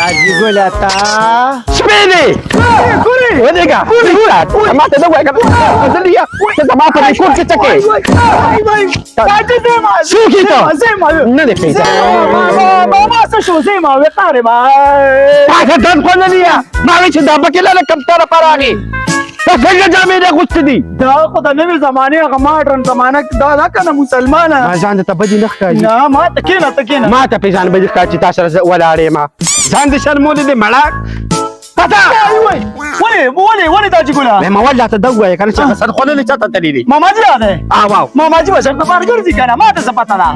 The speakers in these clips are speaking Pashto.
داجي ګله تا سپی دی ودرېږه. ما ته نه وایه که نه. ته زما په دې کور کې څه کوې؟ څوک یې ته؟ نه دی پېژنم. ماما څه شو؟ زه ما وقار ما. پاکه ډنډ خوړلې. ما ویل چې دا پکې لاله کوم ستا لپاره راغی. دا څنګه جامې دې اغوستې دي؟ دا خو د نوې زمانې، هغه ماډرن زمانه دا ده که نه مسلمانه. ما ځان ته بدې نه ښکاري؟ نه، ما ته کښېنه، ته کښېنه. ما ته پې ځان بدې ښکاري چې تا سره زه ولاړ یم. ځان دې شرمولی دی مړه پته. ولې ولې ولې دا چې ګله وایم اول راته دا ووایه که نه چې هغه سر خوړلی چاته تللی دی؟ ماما جي راغی. واو. ماما جي به چېرته بار ګرځي که نه، ما ته څه پته ده؟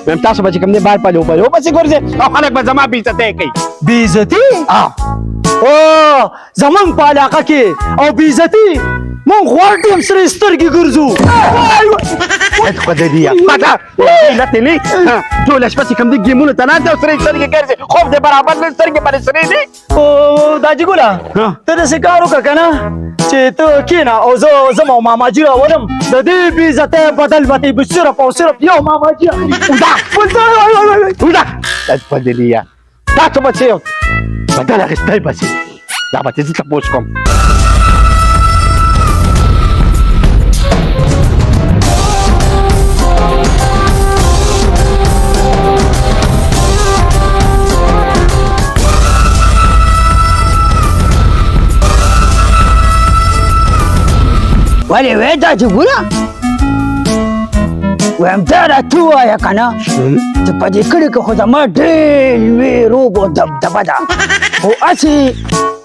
وایم تاسو به چې کوم دی بار په لوبه لوبه پسې ګرځئ او خلک به زما بېعزتۍ کوي. بېعزتي؟ او زمونږ په علاقه کې او بېعزتي؟ مونږ غوړ ټیم سرې سترګې ګرځو. خو د دې پته لتې نه ټوله شپه چې کوم دي ګیمونو ته ناست او سرې سترګې ګرځي، خوب دې برابر نه، سترګې باندې سرې دي. او دا جي ګله، ته داسې کار وکړه که نه چې ته کښېنه او زه ځم او ماما جي راولم. د دې بېعزتۍ بدل به ترې صرف او صرف یو ماما جي اخلي. وځه وځه بدلیه، تاسو به څه بدل اخیستی به څه، دا به ترې زه تپوس کوم. ولې وې دا چې ګوره، وایم دا راته ووایه که نه چې په دې کلي کې خو زما ډېر لوی روب او دبدبه ده، خو هسې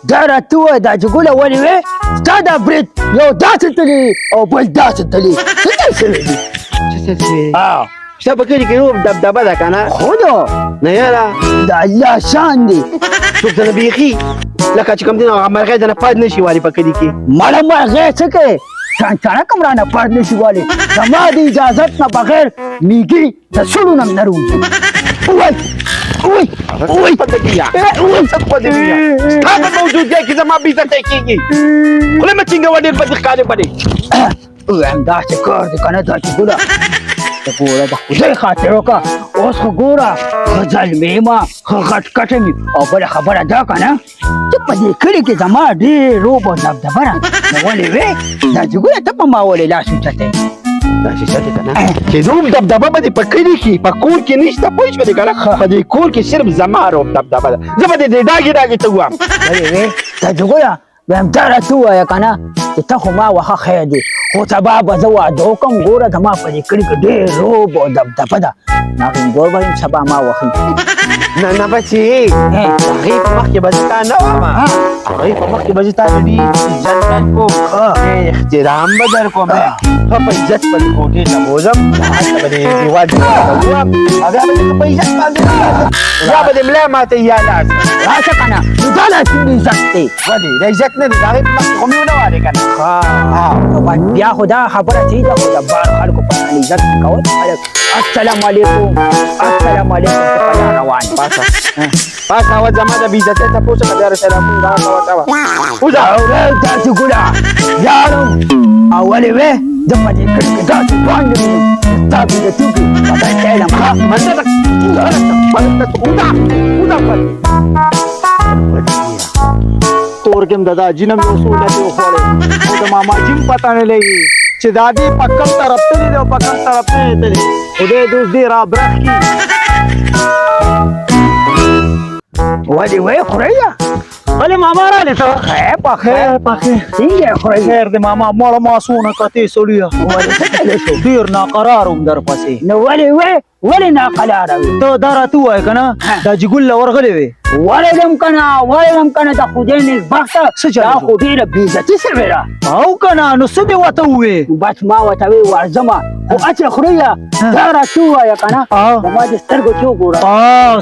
دا راته ووایه دا چې ګله ولې وې ستا دا برید یو داسې تلي او بل داسې تلي، څه چل شوی دي؟ څه چل شوی؟ ستا په کلي کې روب دبدبه ده که نه؟ خو ده. نه یاره. د الله شان دی. څوک درنه بیخي لکه چې کوم دی هغه مرغۍ درنه پد نه شي والي په کلي کې. مړه مرغۍ څه کوې، چانچانک هم رانه پد نه شي والي. زما د اجازت نه بغیر میږي د سړو نه هم نه روځي. وای وای وای پدګیا پدګیا، ستا په موجودګۍ کې زما بېعزتۍ کېږي. خوله مې ټینګوه، ډېر بدې ښکارې پرې. وایم داسې کار دی که نه دا چې ګوره، ته ګوره د خدای خاطر وکړه، اوس خو ګوره ښه زلمی یم، ښه غټ کټه مې. او بله خبره دا که نه چې په دې کلي کې زما ډېر روب او دبدبه ده، نو ولې وې دا چې ګوره ته په ما ولې لاس اوچتوې؟ داسې څه دی که نه چې روب دبدبه به دې په کلي کې په کور کې نشته، پوه شوې که نه؟ په دې کور کې صرف زما روب دبدبه ده، زه به دې دې ډاګې ډاګې ته ووایم. ولې وې دا چې ګوره، وایم دا راته ووایه که نه چې ته خو ما وخه خیر دی، خو سبا به زه واده وکړم. ګوره زما په دې کلي کې ډېر روب او دبدبه ده، نو هغې ګور به یم سبا ما وخی. نه نه بچې، هغې په مخ کې به زه تا نه وم، هغې په مخ کې به زه تا ته ډېر عزت در کوم، احترام به در کوم، ښه په عزت به دې کوټې ته بوځم، هلته به دې دیوال ته ووهم او بیا به دې په عزت باندې یا به دې ملا ماته یا لاس. راشه که نه، نو دا لا څومره عزت دی؟ ولې د عزت نه دی؟ د هغې په مخ کې خو مې ونه والې که نه. بیا خو دا خبره صحیح ده، خو د بار خلکو په شان عزت کول خلک السلام علیکم السلام علیکم په لار روان. پاسه پاسه، اول زما د بېعزتۍ تپوس وکړه، بیا سلامونه دا کوه کوه. وځه. اورې داسې ګله لاړم او ولې وې زه په دې کلي کې داسې ځوان یم چې ستا بېعزتي وکړي بدل ته علم. ښه مننه. وځه وځه. کور کې هم د دا جینم یو څو لتې وخوړې او د ماما جیم پته نه لګي چې دا دې په کوم طرف تللی دی او په کوم طرف نه دی تللی. خدای دې اوس دې را برخ کړي. ولې وې خوریا؟ ولې ماما راغلې ته؟ خیر په خیر. خیر په خیر. څنګه یې خوریا؟ خیر دی ماما. مړه ما څونه کتې سړیه. ولې څه چلې شو؟ ډېر ناقرار وم درپسې. نو ولې وې ولې ناقلاره وې؟ ته دا راته ووایه که نه دا جګول له ورغلې وې؟ ورغلم که نه، ورغلم که نه، د خدای نېکبخته څه چل دا شو؟ خو ډېره بېعزتي شوې ده. او که نه نو څه دې ورته ووې؟ بس ما ورته وې ورځمه، خو هسې خوریا دا راته ووایه که نه زما د سترګو کې وګوره.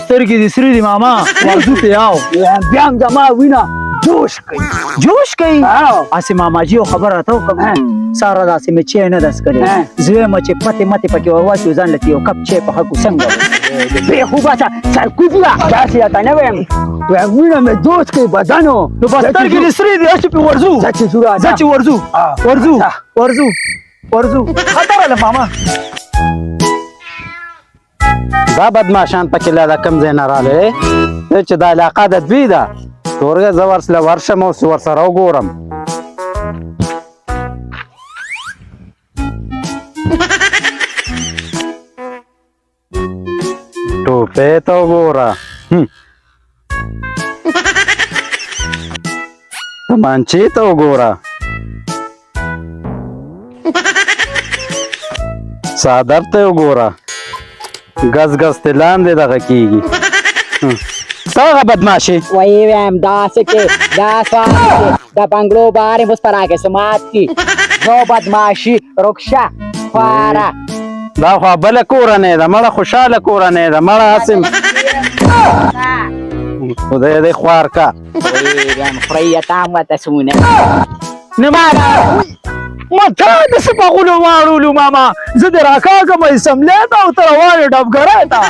سترګې دې سرې دي ماما، ورځو پرې. او بیا هم زما وینه جوش کوي. جوش کوي؟ هسې ماما جي یو خبره راته وکړه، ساره داسې مې چای نه ده څښلې، زه وایم چې پتې متې پکې ور واچو، ځان له یو کپ چای پخه کړو څنګه؟ بې خو بسه سرکوزي ده داسې راته نه وایم، وایم وینه مې جوش کوي بدنو. نو بس سترګې دې سرې دي، هسې پرې ورځو. زه چې ځو راځه. زه چې ورځو ورځو ورځو ورځو. خطر له ماما. دا بدمعشان پکې لا د کوم ځای نه راغلی دی چې دا علاقه د دوی ده. تورګه زه ورسره ورشم او ورسره وګورم. ټوپۍ ته وګوره، تمانچې ته وګوره، څادر ته وګوره، ګز ګز ته لاندې دغه کېږي. څه هغه بدمعاشي؟ وایي وایم داسې کې دا سوال کې د بنګلو بارې اوس په راکې سمات کي نو بدمعاشي رکشه خواره. دا خو بله کورنۍ ده مړه، خوشحاله کورنۍ ده مړه. هسې خدای دې خوار کا. وایي وایم خوریا تا هم ورته څونه نه ما ما تا د څه په غولو واړولو ماما، زه دې راکاږم اسمبلۍ ته او ته روان یې ډبګرۍ ته.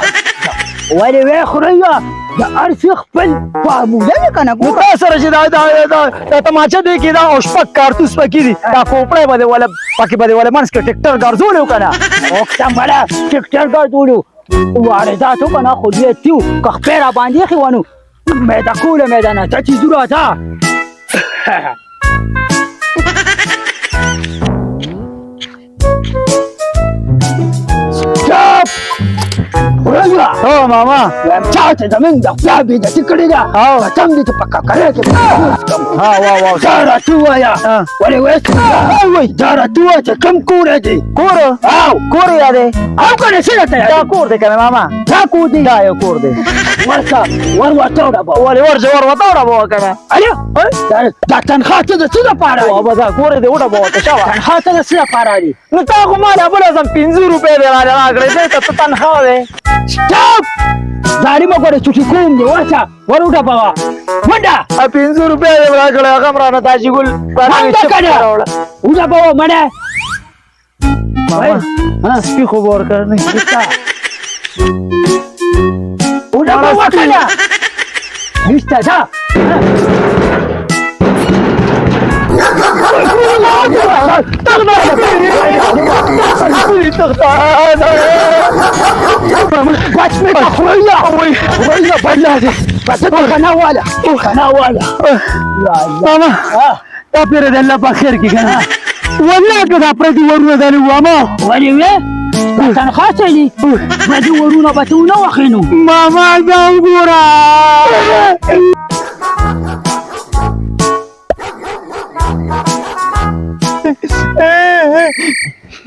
ولې وې خوریا د هر څه خپل فارموله ده که نه؟ نو تا سره چې دا دا دا دا تماچه دی کې دا او شپږ کارتوس پکې دي، دا کوپړی به دې وله پکې به دې وله منځ کې ټریکټر ګرځولی و که نه؟ وخته مړه ټریکټر ګرځولو وارداتو که نه، خو دې تیو که خپې را باندې ایښې وه نو میده کوله میده نه ته چې ځو راځه. سټاپ ورځه. هو ماما. وایم چا چې زمونږ د پلار بېعزتي کړې ده، قسم دې چې په ککرۍ کې به اوس کړم. ها وا وا. دا راته ووایه ولې وایې، دا راته ووایه چې کوم کور دی؟ کور؟ او کور یې دی. او که نه څه راته دا یادوې؟ کور دی که نه ماما؟ دا کور دی، دا یو کور دی. ورته ور ورته وډبوه. ولې ورشه ور ورته وډبوه که نه؟ اله دا تنخوا ته د څه دپاره دی؟ بابا دا کور دې وډبوه ته شوه. تنخوا ته د څه دپاره دی؟ نو تا خو ما له بله ځم 5 روپۍ دې راله راکړې، دې ته څه تنخوا دی؟ سټاپ ظالمه ګوره چوټي کوم دی، ورشه ور وډبوه منډه. 5 روپۍ دې راکړې هغه هم رانه تاجي ګل منډه که نه وډبوه مړه. ماما سپي خو به ورکړه نه وډبوه که نه نشته ځه. بچ مې که خوریا خوریا بلا دې بس ته کنه والا کنه والا. ماما دا پیره د الله په خیر کې کنه، والله که دا پردي ورونه دانه وامه. ولې وې دا تنخوا څه دي؟ پردي ورونه به ته ونه وخې نو. ماما دا وګوره.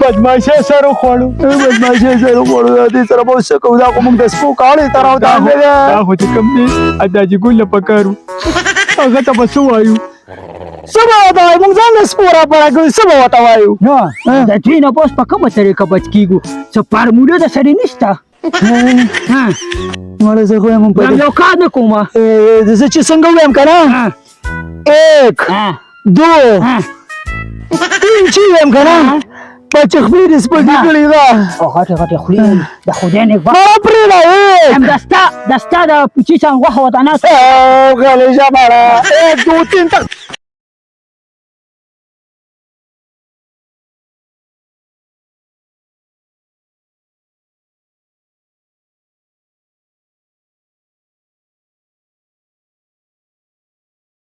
بدمعاشۍ سره وخوړو، بدمعاشۍ سره وخوړو. دې سره به اوس څه کوو؟ دا خو موږ د سپو کاڼې ته راوتانګلې ده. دا خو چې کوم دی اداجي ګل له پکار و، هغه ته به څه وایو؟ څه به ورته وایو؟ موږ ځان له سپو راپاره کړو، څه به ورته وایو؟ نه د دوی نه به اوس په کومه طریقه بچ کېږو؟ څه فارموله د سره نشته. مړه زه خو یم په یو کار نه کومه. زه چې څنګه ووایم که نه، 1 2 3 چې ووایم که نه، په چې خولې دې سپکې کړې ده. او غټې غټې خولې د خدای نېکبخت. ما پرېږده. هم د ستا د پوچي شان غوښه ورته ناسته. غلی شه مړه. 1 2 3 تخ.